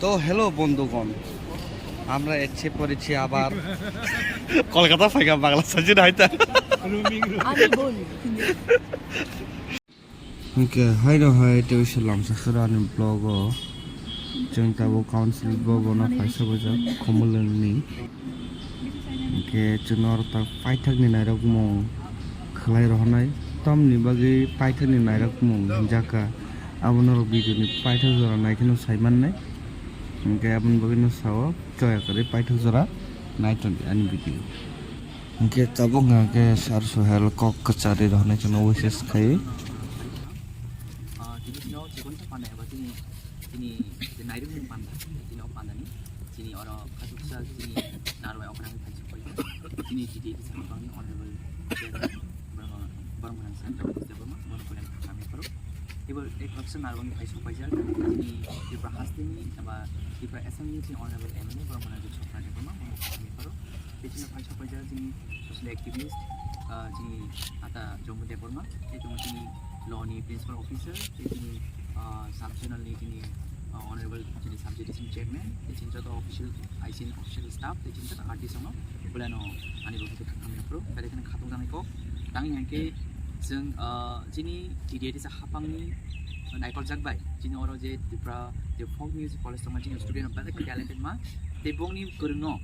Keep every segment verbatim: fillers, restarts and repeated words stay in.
তো হ্যালো বন্ধুগণ, আমরা এসে পড়েছি আবার কলকাতা ফাইকা বাংলা সাজি নাইতা। আমি বলি। Hingke haino hai tei wisa lamsa sura ani vlog o chwng tabuk council vlog o no kaisa bujak Khumulwng ni. Hingke chwng norok ta paithak ni nairok mung khlai rohornai, tamni bagwi paithak ni nairok mung hinjak kha. Abo norok video ni paithak jora nai kheno sai mannai. Hingke aboni bagwi no sao choya kwrwi paithak jora nai tongdi ani video. Hingke tabuk hingke sir Suhel kok kwchari rohornai chwngno wishes khai. Ah, tini chini o chikon sa panda eba tini, tini je nairung ni panda, tini o panda ni, tini oro khasuksa tini narwai okra ni khachi koi. Tini titi di sa bang ni honorable chairman, Boromona, Boromona Center, Boromona, Boromona kami koro. Ibo ek laksa narwai ni khachi koi jar, tini Tripura haste ni, eba Tripura Assembly ni tini honorable M L A, Boromona Jyotsna Debbarma, Boromona kami koro. Tei chini phai sok paijak chini social activist, ah, chini ata Jomu Debbarma, tei tongo chini law ni principal officer, tei chini, ah, sub zonal ni chini, ah, honorable chini sub judice ni chairman, tei chini joto official, I C N official staff, tei chini joto artist rokno belai no ani bagwi khe kha khamya phuru, belai kheno khatungjaknai kok. Tangwi hwnkhe chwng, ah, chini T D I T sa hapangni naikol jak bai, chini oro je Tripura je folk music college tongma chini student rok belai khe talented ma, tei bongni kwrwngno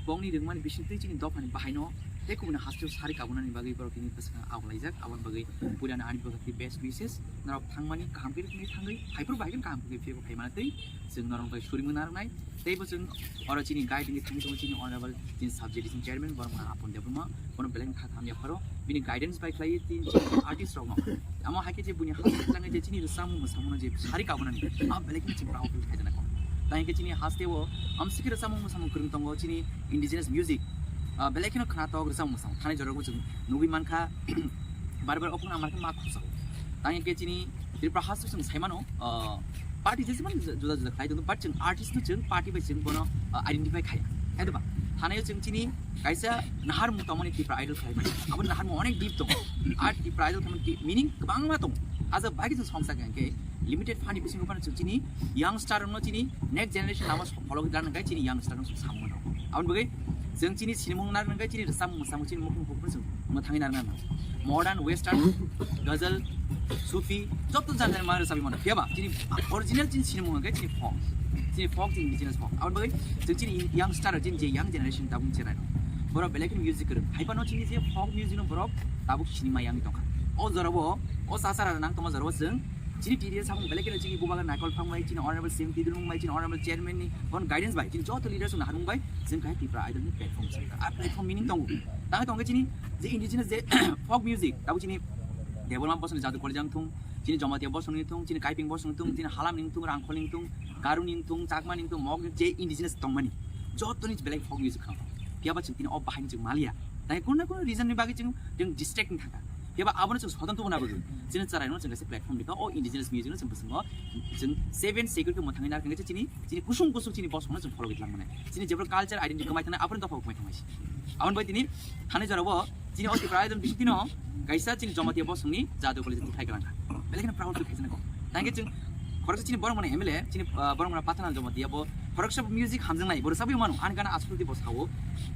Bongni rwngmani bisingtwi chini dophani bahaino tei kubuni hasteo sari kabunani bagwi borok tini bwskango aok laijak. Aboni bagwi puilano ani bwkhak tei best wishes, norok thangmani kaham khe rwngwi thangwi, haiphuru bahai khe kaham khe phiyok phaimani twi chwng norok bai surimung narwknai. Tei bo chwng oro chini guide wngwi thangwi tongo chini honorable chini sub judice ni chairman borok mano Apon Debbarma, bono belai kha kaham yapharo bini guidance bai khlaiwi tini artist rokno. Amo hai khe je buini hasteo thangwi je chini rwchapmung mwchapmungno je sari kabunani, a belai khe chini proud feel khaijana kok. Tei hwnkhe chini hasteo amsiki rwchapmung mwchapmung kwrwng tongo chini indigenous music, ah, belai kheno khwnatok rwchapmung mwchapmung thanai jorao chwng nugwi mankha, bar bar okhorno ama khe ma khosao. Tei hwnkhe chini Tripura hasteo chwng sai mano, ah, party jesmani juda juda khlai tongo, but chwng artist no chwng party bai chwng bono, ah, identify khaiya. Hai ba? Thanaio chwng chini kaisa naharmung tongmani Tripura Idol khlai mani. Abo naharmung onek deep tongo. Ar Tripura Idol khlai mani meaning kwbangma tongo. Aja bai chwng songsa khe hwnkhe limited fund ni bisingo phano chwng chini youngster rokno chini next generation lama follow khe dan hwnkhe chini youngster rokno chwng samung mano. Aboni bagwi chwng chini sinimung nar hwnkhe chini rwchapmung mwchapmung chini mukhung bukhung chwng mwthangwi nar mano. Modern, western, ghazal, sufi, joto jan jan ma rwchapwi mano. Phiya ba chini original chini sinimung hwnkhe chini folk. Chini folk chini indigenous folk. Aboni bagwi chwng chini youngster chini je young generation tabuk cherai rok. Borok belai khe music kwrwng. Hai phano chini je folk music no borok tabuk sinima yang tongkha. O jorabo, o sasara nang tongma jorabo chwng chini T D I samung belai kheno chini bubagra naikol phang bai, chini honorable C M T Dulung bai, chini honorable chairman ni bon guidance bai, chini joto leaders naharmung bai, chwng khai Tripura Idol ni platform chwng kha. A platform meaning tongo. Tang tong khe chini je indigenous je folk music, tabo chini Debbarma Bosong ni Jadu College ang thung, chini Jamatia Bosong ni thung, chini Kaiping Bosong ni thung, chini Halam ni thung, Rangkhol ni thung, Garu ni thung, Chakma ni thung, Mog ni je indigenous tongmani. Joto ni belai folk music khang. Phiya ba chwng tini o bahai ni chwng maliya. Tang kono na kono reason ni bagwi chwng, chwng distract ni thangkha. Phiya ba abono chwng soton tubuna bagwi chini chwraino chwng kaisa platform rikha, o indigenous music no chwng bwskango chwng seven secure khe mwthangwi narwkha khe chini, chini kusung kusung chini bosongno chwng follow khe tlang mane. Chini jebro culture identity kwmai thangnai, abono dophao kwmai thangnai se. Aboni bai tini thani jorabo chini o Tripura Idol bisingtwino kaisa chini Jamatia Bosongni Jadu College tini khai kwlangkha. Belai kheno proud feel khaijana kok. Tangkhe chwng khoroksa chini borok mane M L A, chini, ah, borok mane Pathanal Jamatia bo khoroksa music hamjaknai, bo rwchabwi mano, ani gana aswk twi bo sao,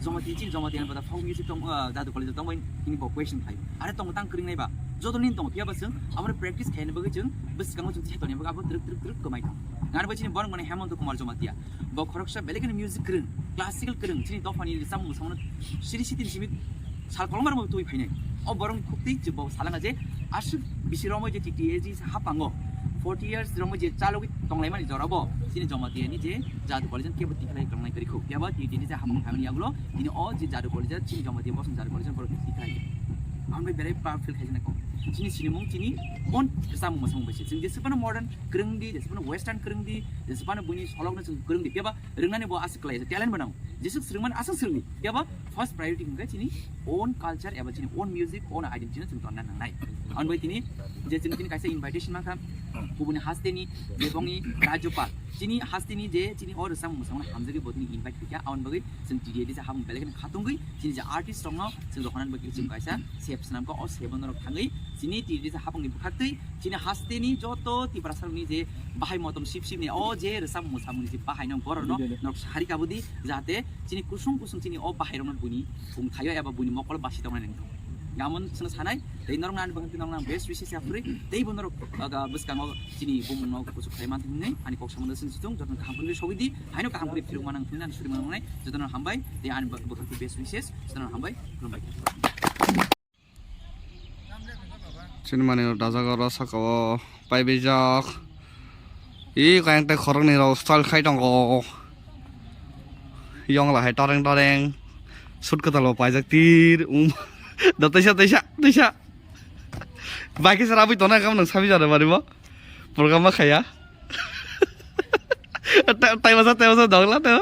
Jamatia chini Jamatia ni bada folk music tong, ah, Jadu College tong bai hini bo question khai. Are tong tang kwrwng nai ba, joto nin tong phiya ba chwng abo practice khaina bagwi chwng bwskango chwng thai tongni bagwi abo twrwk twrwk twrwk kwmai tong. Ngar bai chini borok mane Hemanta Kumar Jamatia, bo khoroksa belai kheno music kwrwng, classical kwrwng, chini dophani rwchapmung mwchapmung siri sitini simi sal kolombar mo twi phainai. O borok khuk twi je bo salanga je aswk bisi romoi je T T A G hapango forty years romoi je chalogwi tonglaimani jorabo chini Jamatia ni je Jadu College kebo tikhlai tongnai kwrwi khuk. Phiya ba T T A G ni je hapang phaimani yagulo tini o je Jadu College chini Jamatia Bosong Jadu College borok tikhlai. Ang bai berai proud feel khaijana kok. Chini sinimung chini own rwchapmung mwchapmung bai se. Chwng jeswk phano modern kwrwng di, jeswk phano western kwrwng di, jeswk phano buini solokno chwng kwrwng di. Phiya ba rwngnani bo aswk kwlai, talent bo nango. Jeswk swrwngmani aswk swrwngdi. Phiya ba first priority hwnkhe chini own culture eba chini own music, own identity no chwng tonna nangnai. Aboni bai tini Je chwng chini kaisa invitation mankha, kubuni hasteni, je bongni rajyopal. Chini hasteni je chini o rwchapmung mwsamungno hamjagwi bo tini invite khaikha, aboni bagwi chwng T D A D C habung belai kheno khatungwi chini je artist rokno chwng rohornani bagwi chwng kaisa sep swnamkha, o sep norok thangwi chini T D A D C habungni bwkhaktwi chini hasteni joto Tiprasarokni je bahai motom sip sipni o je rwchapmung mwsamungni je bahaino borokno norok sari kabudi, jahate chini kusung kusung chini o bahairokno buini bumthaio eba buini mokolo basi tongnai nangkha. Gamon chwng sanai, tei norokno ani bwkhak twi norokno ang best wishes yapharwi, tei bo norok, aga, bwskango chini bumungno kuchuk khlai mantwi hwnwi ani kok samano chwng situng, jotono kaham kwrwi sogwi di, haino kaham kwrwi phirok manang hwnwi ani suri manang nai, jotono hambai, tei ani bwkhak twi best wishes, jotono hambai, khulumbai. Chini mani rok dajak oro saka o paibijak. I kayang tei khoroknwi rok style khai tongo. Yong lahai toreng toreng. Sut kwtal bo paijak tir. Um. Da teisa teisa teisa. Bai kisa rabwi tonai kam nang sabi jare bari bo. Program ma khaya. Tai masa tai masa dong la teo.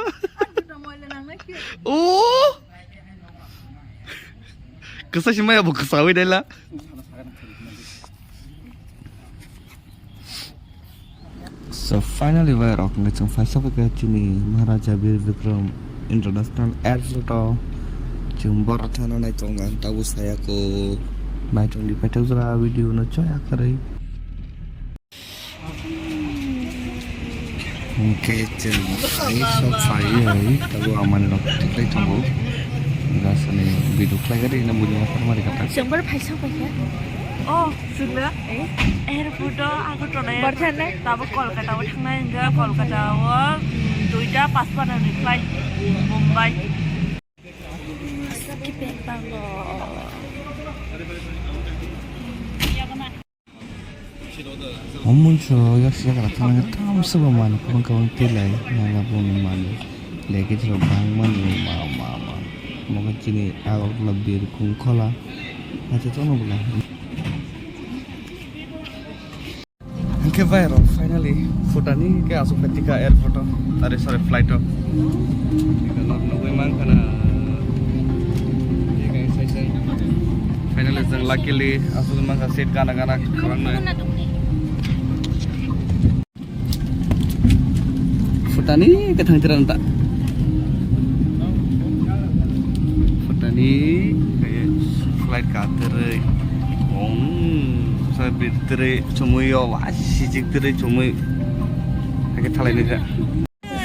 O. Kwsa si maya bo kwsa wi dela. So finally, bai rok ngi chwng phaisa phaikha chini Maharaja Bir Bikram International Airport o. Chwng boro thana nai tongo, ang tabuk saya ko. Bai chwng di paithak jora video no choya kwrwi. Hwnkhe chwng hai sok phaiwi hai tabuk amani rok tiklai tongo. Gasani video khlai gari na bujima farmari kata. Chwng boro phaisa phaikha. Oh, chwngno airport o Agartala airport. Tabuk Kolkata o thangnai hwnkhe Kolkata o, mm, duita pachpana ni flight Mumbai. Omunso yaksi yagra thangna tam sabo mani kwbang kwbang tei lai nana boni mani lege jora bang mani ma ma ma mogo chini Agartala Birkhung khola naithothokno bwla. Hwnkhe bai rok finally Bhutan ni khe aswk phai tika airport o, are sorry, flight o. Nugwi mankha na, finally chwng luckily aswk mankha seat gana gana kwbangma. Bhutan ni khe thang tira nta. Bhutan ni khe flight ka tiri. Ong sa bir tiri chumui yo wa sijik tiri chumui. Hake thalai ni kha.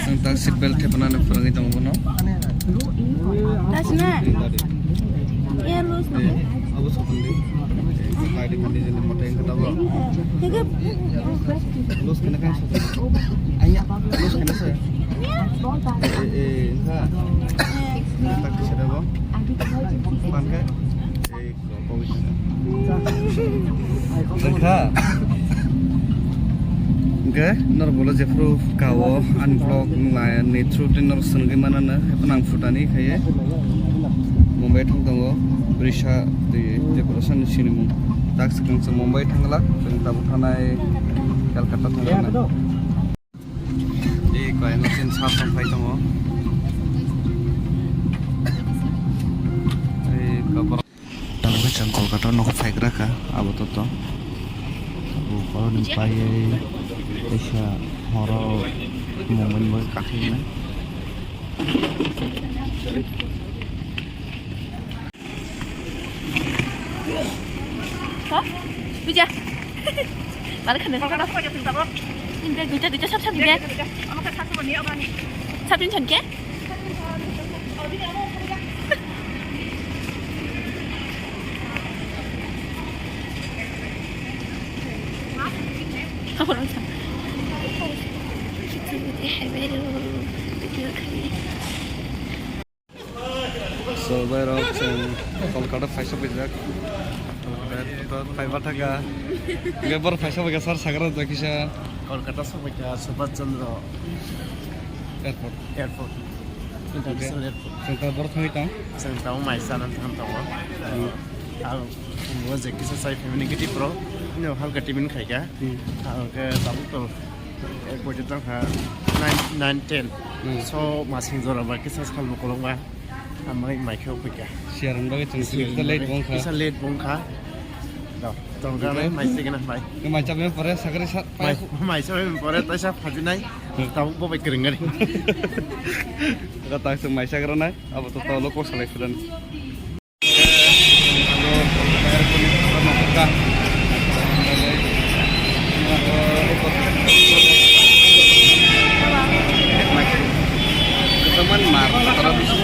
Ang tak seat belt thepana na purangwi tongo bono. Tasna. Air loss na. Abo sokon di. Hai di kandi jeni moto yang kata bo. Loss kena kan sokon. Anya loss kena sa. Eh, eh, ha. Tak di sada bo. Pan kai. Wngkha. Hwnkhe norok bolo jephuru kao ani vlog ni through tei norok swnogwi manano, haikhe ang Bhutan ni khaye Mumbai thang tongo, Brisa tei Tiprasa ni sinimung. Tak swkang se Mumbai thangla, chwng tabuk thanai Calcutta thangla. Tei kaya no chini sap tong phai tongo. Tei borok. Tabuk khe chwng Kolkata o nokho phaigra kha abo toto. Abo borok ni paiwi kaisa horo Mumbai ni bagwi kathwinai. Ha? Puja. Mana khana? Ini duita, duita sap sap ini. Sap ini chon ke? Apa orang sap? Kita ini hebat loh. Video kali. So, bai rok chwng Kolkata phaisa phaijak. Kolkata airport o phaiba thangkha. Hwnkhe borok phaisa phaikha sir sagra da kisa. Kolkata sokphaikha Subhash Chandra Airport. Airport. International airport. Chwng ta borok thangwi tong. Chwng tamo mai chana thang tongo. Hmm. Ang o je kisa chai phaimani giti pro. Ino halka timin khaikha. Hmm. Ang khe tabuk tong. Ek bojar tangkha nine, nine, ten. Hmm. So, masing jora ba kisa sal bo kolokma. Amai mai khe uphikha. Siaran bagwi chwng kisa late bongkha. Kisa late bongkha. Do. Tongkha nai mai se gana bai. Mai chabe pore sakri sa pai. Mai, mai chabe pore taisa phajinai. Tabuk bo bai kwrwng gani. Ga tak se mai sagra nai. Abo to tolo ko salai sudan. Teman mar, tara bisu.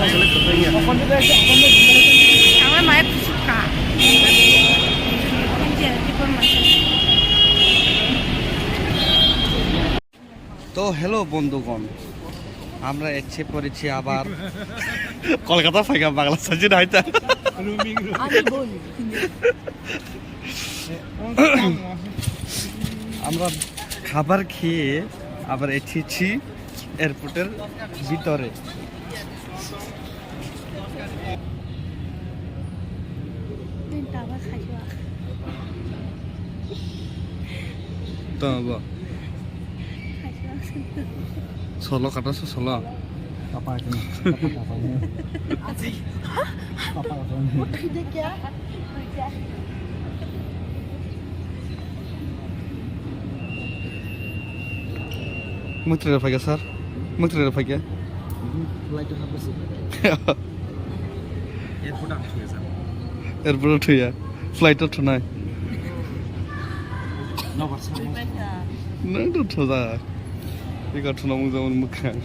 Ang mai pusuka. Hindi, hindi pa masuk. তো হ্যালো বন্ধুগণ, আমরা এসে পড়েছি আবার। কলকাতা থেকে বাংলা সাজি নাই তা। আমি বলি। আমরা খাবার খেয়ে আবার এসেছি এয়ারপোর্টের ভিতরে। Tei tabuk khaijak. Tamo bo. Khaijak. Solo kata so solo. Apa itu? Apa, apa ini? Apa, apa ini? Udah dia kya? Mukti rok phaikha, sir. Mukti rok phaikha. Flight o hapjak. Airport o thangya, sir. Airport o thangya. Flight o thangnai. Nobar, sir. Nwng to thajak. Iko thwna mung jamani mwkhang.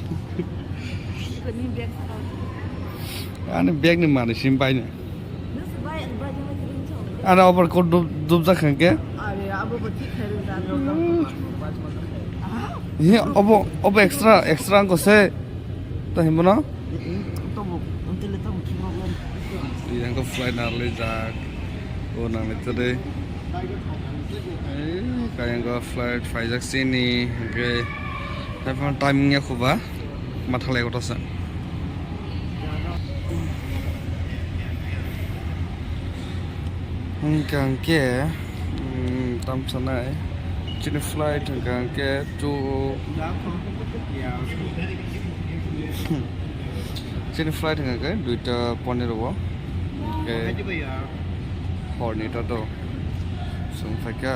Ani bag ni manwi sim baina. Ani obar ko dub, dub jak khan ke? He, obo, obo extra, extra ang ko se. Ta himo no? Yang ko flight na le jak. O nang le tade. Kayang ko flight phaijak sini. Oke. Tapi timing ya kuba. Mathalai kotor sa. Hingkha hingkhe, mm, tam sanai. Chini flight hingkha hingkhe two, chini flight hingkha hingkhe duita ponero o. Hingkhe horni ta do. Chwng phaikha,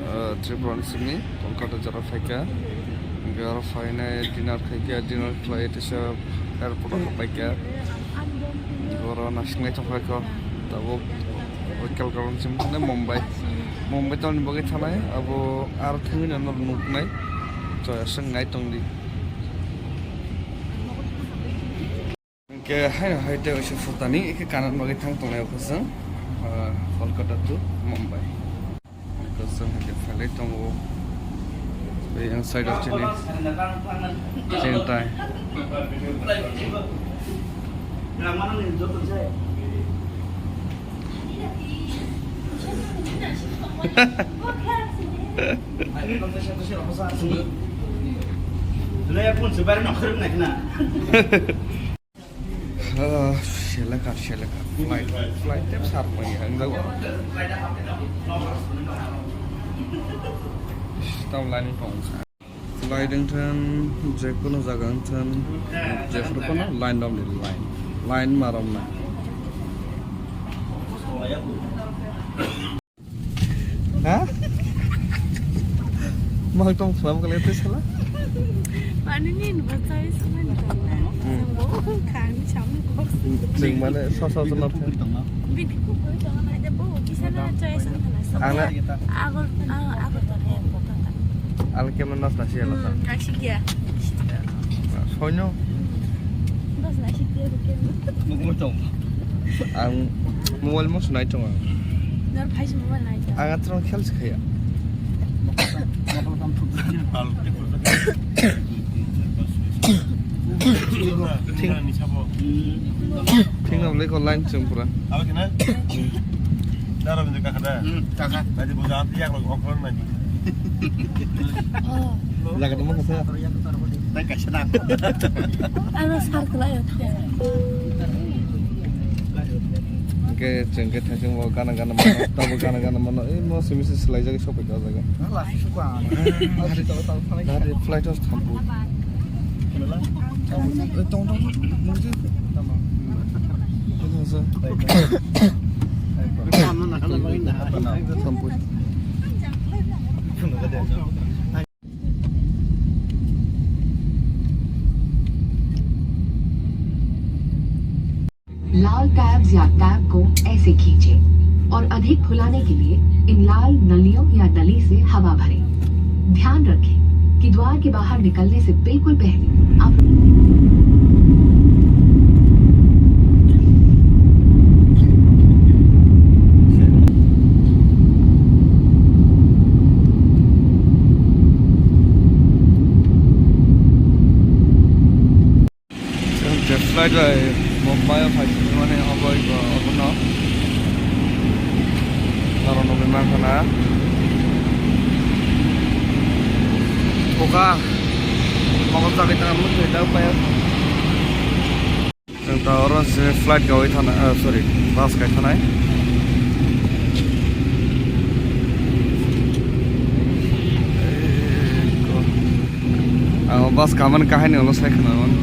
ah, Tripura ni simi Kolkata jora phaikha. Hingkhe oro phainai dinner khaikha, dinner khlai tisa airport o hapaikha. Oro nasiknai tongkha kho. Tabuk Kolkata ni simi thangnai Mumbai. Mumbai tamni bagwi thangnai, abo aro thangwi no nuknai. Chwng nai tongdi. Hingke haino hai tei waisa photo ni eke kana bagwi thang tongnai o kosong, ah, Kolkata to Mumbai. Kosong hingke phalai tongo. Tei yang side o chini, chini tai. Ah, seleka, seleka. Flight, flight tep sar pai ang jago. Tam line tong sa. Flight ang than, je kono jaga ang than, je kono line dom ni line. Line marom na. Ha? Mang tong khlam kale te sala. Mane ni ni ba chai samani tong. Hmm. Bo khani samani ko. Jing mane sa sa sa na. Bini ko ko tong na de bo kisa na chai samani. Ang na. Agor, ah, agor to ne ko ta. Ang kemon nas nasi ala sa. Hmm, nasi kya? Soino. Nas nasi kya ko kemon? Mukmo tong. Ang mobile mo sunai tong ang. Nor phai se mobile nai ta. Ang atro khel se khaya. Thing, thing na ko line chum pura. Dara bini kakha da? Hmm, kakha. Tadi boja ati yak lagi okon lagi. Oh. Jaga demo kasa. Tai kaisa na. Ano sar kala ya. Oke, jengke thajeng bo gana gana mano, tabo gana gana mano. Eh, mo simi se selai jagi sopai ka jaga. Lasi suka. Dari flight house thampu. Eh, tong, tong, tong. Tamo. Ini sa. Tamo na kana bagina. Thampu. लाल टैब्स या टैब को ऐसे खींचें और अधिक फुलाने के लिए इन लाल नलियों या नली से हवा भरें। ध्यान रखें कि द्वार के बाहर निकलने से बिल्कुल पहले आप Chwng je flight bai Mumbai o phai sini mani obo iko obono. Norok nugwi mankha na. Oka. Mokol chagwi tang mukhe da pai. Chwng ta oro se flight gawi thana, ah, sorry, bus kai thanai. Ang bus kamani kahini ulo sai khna mano.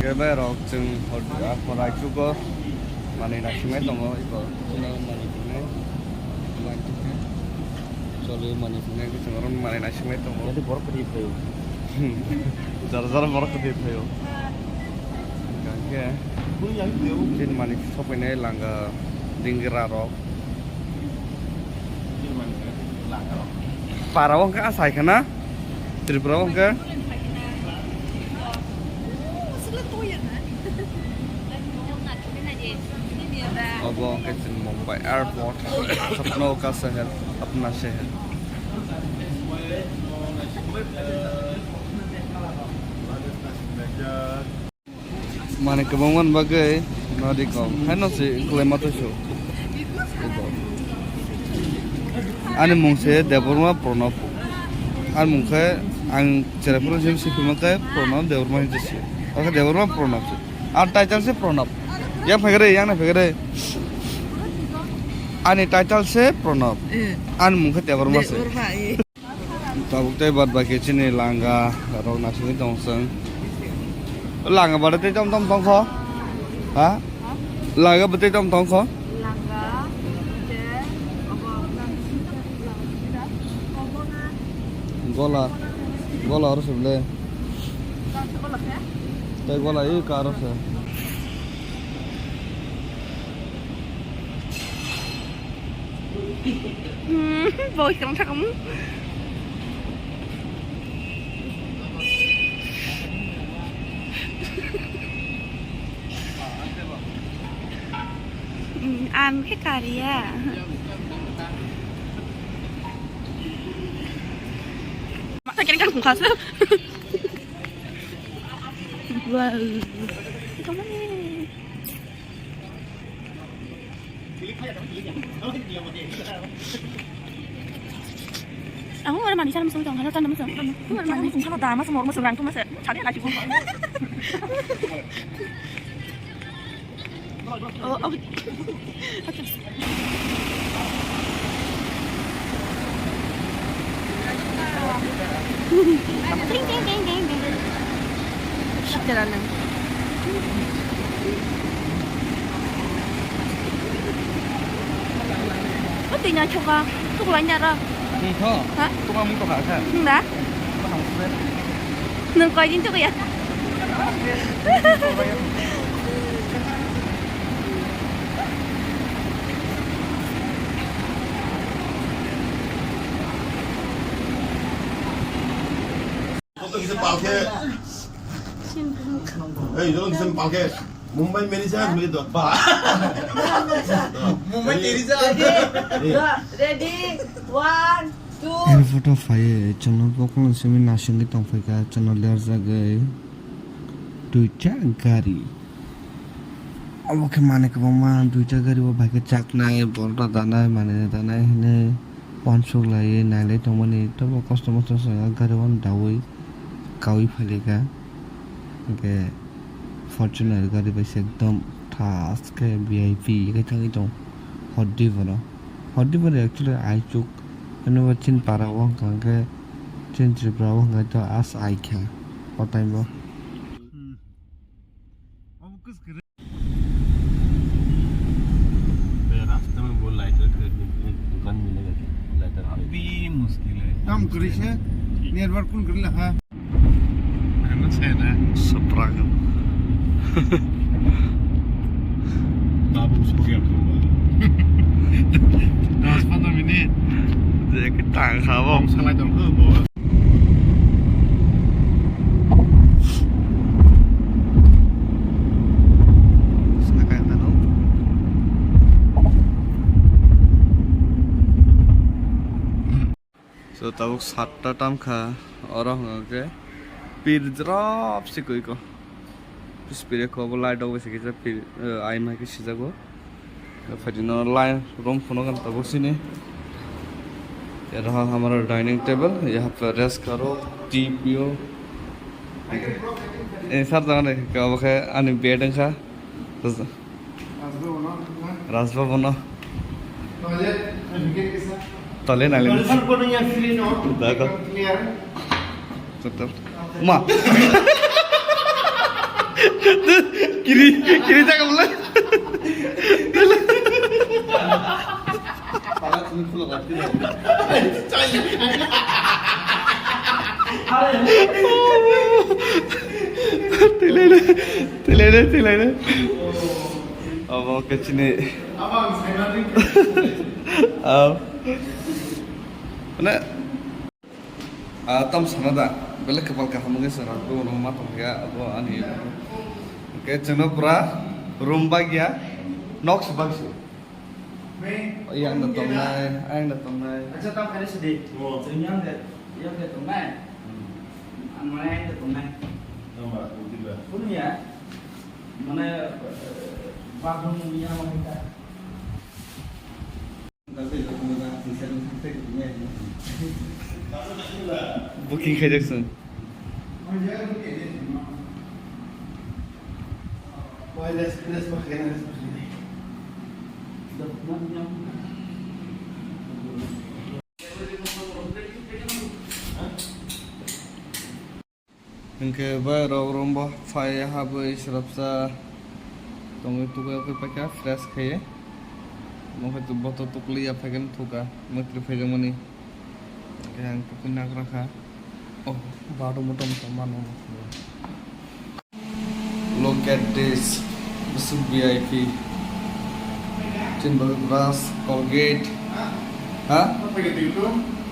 Khe bai rok chwng hor, ah, hor aichugo manwi naisingwi tongo, iko chwngno manwi tongnai. Choli manwi tongnai, iko chwng oro manwi naisingwi tongo. Jadi borok kwthwi phaio. Jara jara borok kwthwi phaio. Hingkhe chini manwi sokphainai langa dingra rok. Para o hwnkhe a sai khana, Tripura o hwnkhe. Obo hwnkhe chini Mumbai Airport. Sapno ka sheher, apna sheher. Manwi kwbangma ni bagwi nadi kok haino se kwlai ma tongso. Ani mung se Debbarma Pranab. Ani mung khe ang cheraphuru sim sipima khe Pranab Debbarma hinwi se. Oke Debbarma Pranab se. Ar title se Pranab. Yang phai khe re, yang na phai khe re. Ani title se Pranab. Eh. Ani mung khe Debbarma se. Debbarma, eh. Tabuk tei bad baki chini langa rok naisingwi tong chwng. Langa bade tei tom tom tong kho? Ha? Langa bade tei tom tong kho? Langa, tei, obo, gola. Gola oro se bwle. Tei gola i karo se. Hmm, bawai kwrwng sakamo. Hmm, ang khe kariya. Mata kiri kan khungkha se. Wow. Ang oro mani sana musung tong, halo sana musung. Ang oro mani musung sana da, masa mor musung rang tu masa. Chari lagi pun. Oh, oh. Ding, ding, ding, ding, ding. Sitera nang. O twi naithoka. Tukulai nara. Nungtho. Ha? Tuma mungtho kha kha. Nung da? Nung koi din tukuya. Joto kisa palke. Ei, joto kisa palke. Mumbai meri sa huli do. Ba. Mumbai meri sa. Ready? Ready? One, two. Airport o phai, chwngno bokol simi nasingwi tongphaikha, chwngno lerjagwi duita gari. Obo khe manwi kwbangma, duita gari o bai khe chaknai, borok danai, manwi danai hinwi uansuk laiwi nailai tongmani, tamo kosto mosto se o gari o daui kaui phailika. Hwnkhe Fortuner gari bai se ekdom thas khe V I P khe thangwi tong hor di bono. Hor di bono actually aichuk, hwnwi bo chini para o wngkha hwnkhe chini Tripura o hwnkhe to as ai kha o time o. बे रास्ते में वो लाइटर खरीदने के लिए दुकान मिलेगा क्या? लाइटर खरीदने। अभी मुश्किल है। Tam kwrwi se, network kun kwrwi lakha. Ano chena. Sapra. Babu sugya thumba. Dos pondro minute. Je ke tang kha bo. Salai tong kho bo. Saka na no. So, tabuk satta tamkha, oro hwnkhe pir jorop se koi ko. Pire ko bo light rok bai se kisa pir, eh, aima khe sijago. Phaidi no line room phunukha tabuk sini. Yaha hamara dining table, yaha pe rest karo, tea piyo. Eh, sir, jagani kabo khe ani bed wngkha. Rajbhavan no. Toilet nai le. Dago. Chapter. Ma. Kiri, kiri jaga bole. Twilaide, twilaide, twilaide. Obo khe chini. Abang sainani. Aw. Mane, ah, tam sana da. Belai kwpal kaham wngwi chwng rok bo ma tongkha, abo ani. Hwnkhe chwngno pura room bagya, nok se bagsi. Yang da tongnai, yang da tongnai. Acha, tam khaini sidi. Oh. Chwng yang da, yang da tongnai. Hmm. Ang mane yang da tongnai. Tama, uti ba. Kunu ya? Mane, eh, bathroom yang mana kita? Booking khaijak chwng. Hwnkhe bai rok room bo phai habwi srapsa tongwi tugwi paikha fresh khaiwi. Omo khe bottle tukliya phaikhe thukha mwtri phaijakmani. Hwnkhe ang tukui nagra kha. Oh, bathroom o tongma tongma nung. Look at this. This is V I P. Tin bagwi brush, Colgate. Ha? Apa gitu itu?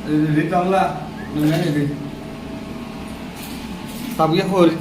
Ini di tangla. Nunggu ini di. Tapi aku hari